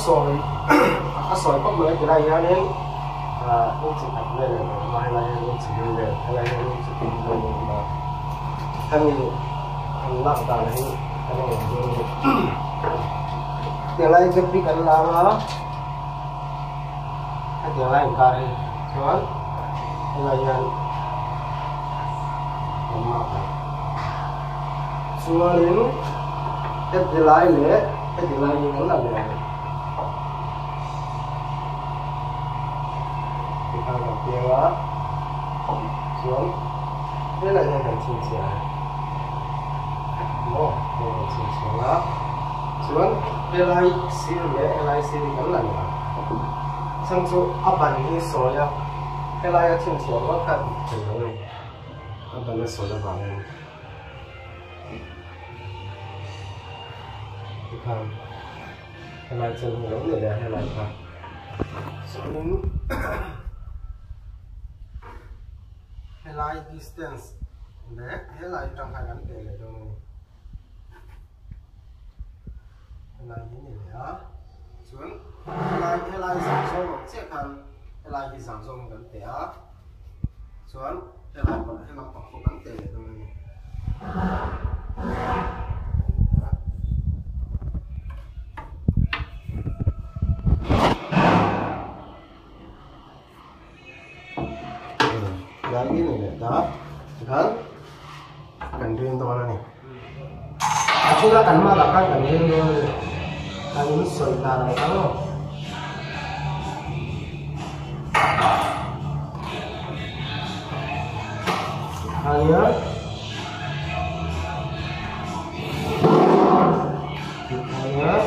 sawi a sawi khawp mai tilai hianin ah inchi khat vel a awm a helai hian inchi hnih vel helai hian inchi thum vel a awm a hemi an lak dan hi kan en ang dawn a ni tilai gap hi kan la ang a hetiang lai inkar hi chuan helai hian kan mark ang chuanin heti lai leh heti lai hi kan la leh ang tikhan kan piang a chuan helai hian kan chhinchhiah ang maw hei kan chhinchhiah ang a chuan helai sir leh helai sir hi kan la leh ang chhan chu a ban hi sawi a helai a chhinchhiah rual kha a dik thei lo a ni a ban a sawi avangin. Tikhan helai chen hi a lo ni leh a helai kha chuanin helai distance leh helai atang khan kan teh leh dawn a ni helai hi ni leh a chuan helai helai zang zawng ang chiah khan helai hi zang zawng kan teh a. Chuan helai pawh helam pang pawh kan teh leh dawn a ni. Lai hi ni leh ta tikhan kan rin dawn a ni. A chhunga kan hma lah khan kan rin dawn a ni. Kan in sawi dan ang kha maw. Tikhan tikhan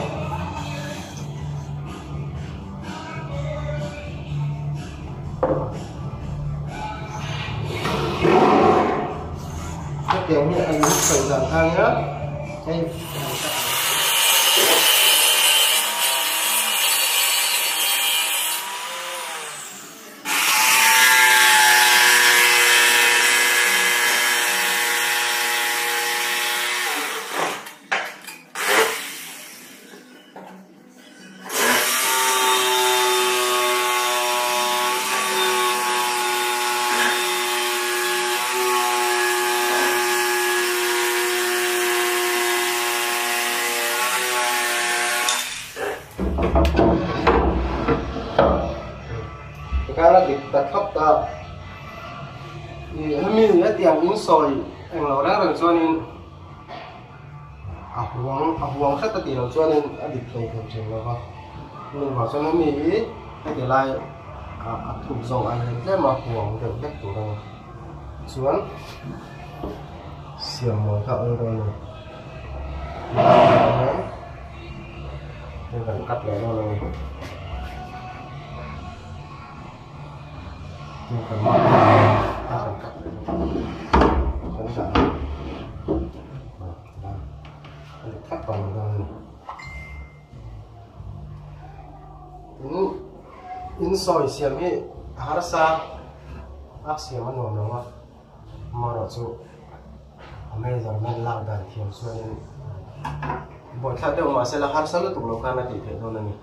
Hetiang hi a in sawi dan kha nia hei Tikhan a dik ta thlap ta ih hemi hetiang in sawi englo reng reng chuanin. A huang a huang hret a tih loh chuanin a dik hlei thei thin lo va hemi vang chuan hemi hi heti lai ah a thuk zawng ai hian tlem a huang deuh hlek tur a ni chuan siam mawi kha a awm dawn a ni helaiah hian hei kan cut leh dawn a ni hei kan mark a kan cut leh dawn kan dah a. In sawi siam hi a harsa a siam a nuam lo a amaherawh chu a measurement lak dan thiam chuanin buaithlak deuh mahse la harsa lutuk lo khan a tih theih dawn a ni.